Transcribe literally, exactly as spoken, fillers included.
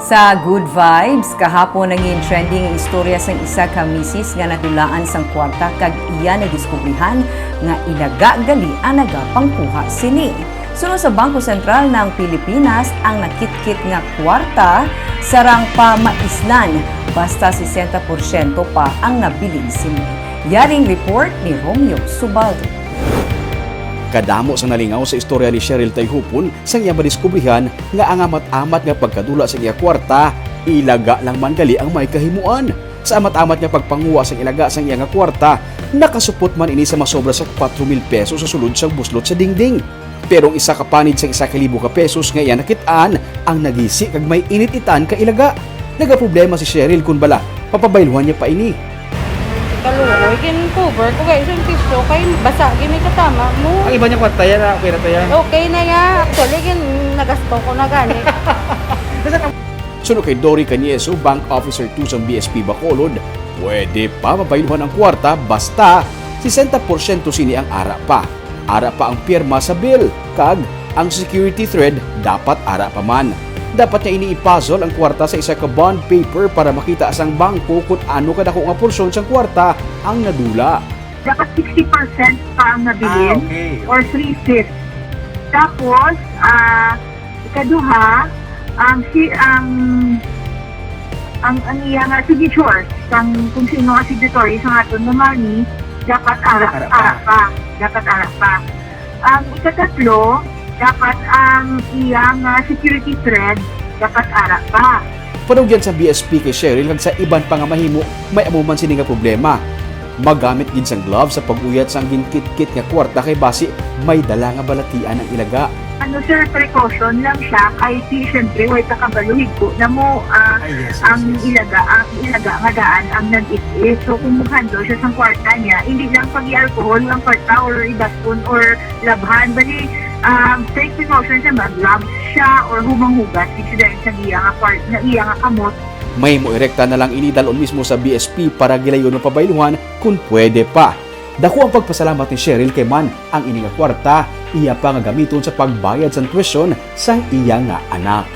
Sa Good Vibes, kahapon nangin trending ang istorya sang isa ka misis nga nadulaan sang kwarta kag iya nadiskubrihan nga ilaga gali ang nagapangkuha sini. Suno sa Bangko Sentral ng Pilipinas, ang nakitkit nga kwarta sarang pa maislan, basta sesenta porsyento pa ang nabilin sini. Yaring report ni Romeo Subaldo. Kadamo sa nalingaw sa istorya ni Cheryl Tayhupon sang iya madiskubrihan nga ang amat-amat nga pagkadula sa iya kwarta, ilaga lang man gali ang may kahimuan. Sa amat-amat nga pagpanguha sang ilaga sang iya nga kwarta, nakasupot man ini sa masobra sa kwatro mil pesos sa sulod sang buslot sa dingding. Pero ang isa ka panid sang isa ka libo ka pesos nga iya nakit-an ang nagisi kag may init-itan ka ilaga. Nagaproblema si Cheryl kun bala papabayluhan niya pa ini. Kaluoy, gin-cover ko guys yung tissue kay basa gini katama mo. Ang iba niya kwarta yan, ah, okay na to yan. Okay na ya. Actually, gin nagasto ko na gani. Suno kay Dory Cañeso, Bank Officer two sang B S P Bacolod, pwede pa mabayluhan ang kwarta basta sesenta porsyento sini ang ara pa. Ara pa ang pirma sa bill, kag ang security thread dapat ara pa man. Dapat niya ini i-puzzle ang kwarta sa isa ka bond paper para makita sang bangko kun ano kadako nga porsyon sang kwarta ang nadula. Dapat sixty percent pa ang nabilin Ah, okay. or three-fifths. Tapos, ah, ikaduha, ang si ang ang ang iya nga signature sang kung sino ang signatory sa aton nga money, dapat ara, Ara pa. ara pa. Dapat ara pa. Ang ikatatlo, dapat ang iya nga security thread dapat ara pa. Panugyan sa B S P kay Cheryl kag sa iban pa nga mahimo may amo man sini nga problema. Magamit gid sang gloves sa pag-uyat sang ginkitkit nga kwarta kay basi may dala nga balatian ang ilaga. Ano sir, precaution lang siya kay di syempre way ka kabalo higko na mo ah, Ah, yes, yes, ang yes. ilaga ang ilaga nga daan ang nag-it-it. So kung mo-handle siya sang kwarta niya, hindi lang pag-alcohol ang kwarta or ibaskon or labhan. Bali, um, take precaution siya, mag-gloves siya or humang hugas gid siya dahil sa iya nga part, na iya nga kamot. May moirekta na lang ini dal-on mismo sa B S P para gilayon mapabayluhan kon pwede pa. Dako ang pagpasalamat ni Cheryl kay man ang ini nga kwarta iya pa nga gamiton sa pagbayad sang tuition sang iya nga anak.